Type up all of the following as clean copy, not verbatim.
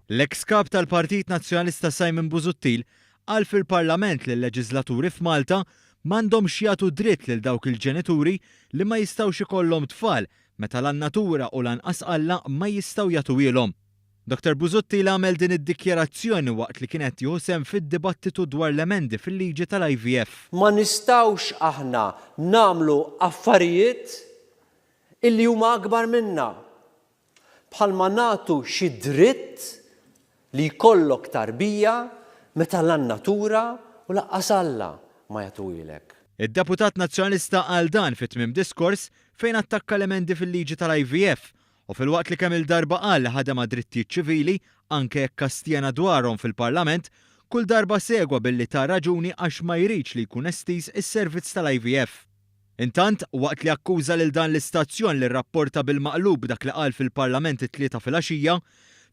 L-eks Kap tal-Partit Nazzjonalista Simon Busuttil qal fil-Parlament li l-leġiżlaturi f'Malta m'għandhomx jagħtu dritt lil dawk il-ġenituri li ma jistgħux ikollhom tfal meta la n-natura u lanqas Alla ma jistgħu jagħtuhielhom. Dottor Busuttil għamel din id-dikjarazzjoni waqt li kien qed jieħu sehem fid-dibattitu dwar l-emendi fil-liġi tal-IVF. Ma nistgħux aħna nagħmlu affarijiet illi huma akbar minna. Bħalma nagħtu xi dritt li jkollok tarbija meta la n-natura u laqqas Alla ma jagħtuhielek. Id-deputat Nazzjonalista qal dan fi tmiem diskors fejn attakka l-emendi fil-liġi tal-IVF u filwaqt li kemm-il darba qal li ħadem għad-drittijiet ċivili anke jekk astjena dwarhom fil-Parlament, kull darba segwa billi ta raġuni għax ma jridx li jkun estiż is-servizz tal-IVF. Intant, waqt li akkuża lil dan l-istazzjon li rrapporta bil-maqlub dak li qal fil-Parlament it-Tlieta filgħaxija,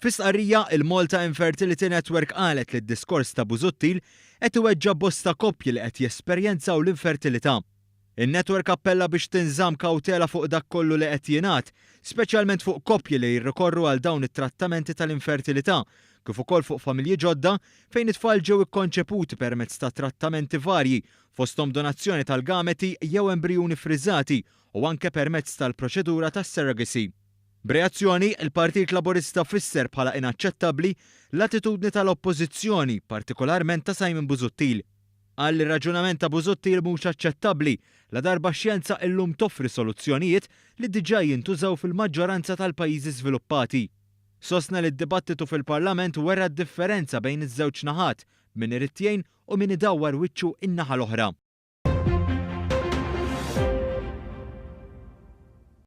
fi stqarrija, il-Malta Infertility Network qalet li d-diskors ta' Busuttil qed iweġġa' bosta koppji li qed jesperjenzaw l-infertilità. In-network appella biex tinżamm kawtela fuq dak kollu li qed jingħad, speċjalment fuq koppji li jirrikorru għal dawn it-trattamenti tal-infertilità, kif ukoll fuq familji ġodda fejn it-tfal ġew ikkonċeputi permezz ta' trattamenti varji fosthom donazzjoni tal-gameti jew embrijuni ffriżati u anke permezz tal-proċedura tas-surrogacy. B'reazzjoni, il-Partit Laburista fisser bħala inaċċettabbli l-attitudni tal-Oppożizzjoni, partikolarment ta' Simon Busuttil. Qal li r-raġunament ta' Busuttil mhux aċċettabbli, ladarba x-xjenza illum toffri soluzzjonijiet li diġà jintużaw fil-maġġoranza tal-pajjiżi żviluppati. Sostna li d-dibattitu fil-Parlament wera d-differenza bejn iż-żewġ naħat, b'min irid jgħin u min idawwar wiċċu in-naħa l-oħra.